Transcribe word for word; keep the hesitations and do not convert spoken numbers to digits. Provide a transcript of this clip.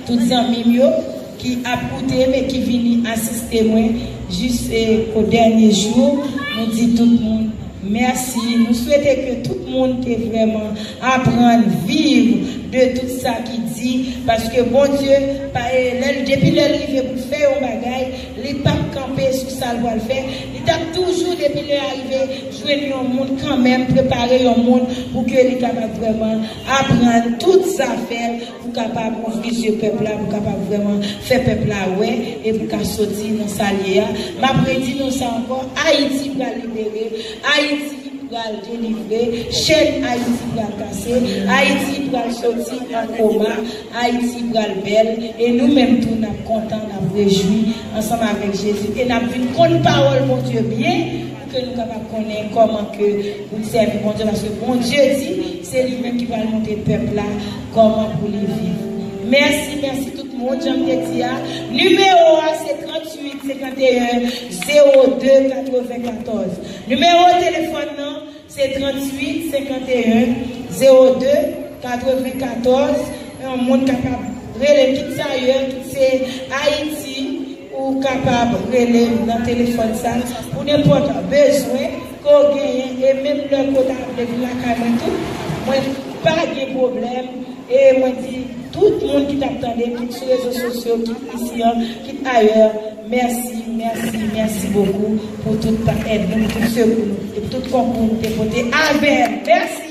tout zanmi m yo ki ap koute m e ki vini asiste mwen jis o dènye jou. Nou di tout moun mèsi. Nou swete ke tout moun te vrèman aprann viv de tout sa ki di, paske Bondye, pa, e, lè l, depi lè l rive pou fè yon bagay, li p ap kanpe sou sa l pral fè. Li t ap toujou, depi lè a rive, jwenn yon moun kanmenm, prepare yon moun pou ke li kapab vrèman aprann tout zafè l, pou kapab ouvri zye pèp la, pou kapab vrèman fè pèp la wè, e pou ka soti nan sa l ye a. M ap redi nou sa ankò, Ayiti pral libere, Ayiti pral delivre, chèn Ayiti pral kase, Ayiti pral soti an koma, Ayiti pral bèl, e nou menm tou n ap kontan, n ap rejwi ansanm avèk Jezi, e n ap vin konn pawòl Bondye byen, pou ke nou kapab konnen kòman ke pou n sèvi Bondye, paske Bondye di se li menm ki pral montre pèp la kòman pou li viv. Mèsi, mèsi tout moun, jan m te di a, nimewo a se tranntuit senkanteyen zewo de katrevenkatòz. Nimewo telefòn nan se tranntuit senkanteyen zewo de katrevenkatòz. Yon moun kapab rele kit ayè, kit se Ayiti, ou kapab rele m nan telefòn sa pou nenpòt bezwen ke w genyen, e menm lè ke w ta vle vin lakay mwen tou, mwen pa gen pwoblèm, e mwen di tout moun ki t ap tande, kit sou rezo sosyo, kit isi an, kit ayè, mèsi, mèsi, mèsi bokou pou tout èd nou, pou tout sekou nou, e pou tout konkou nou te pote avè m. Mèsi.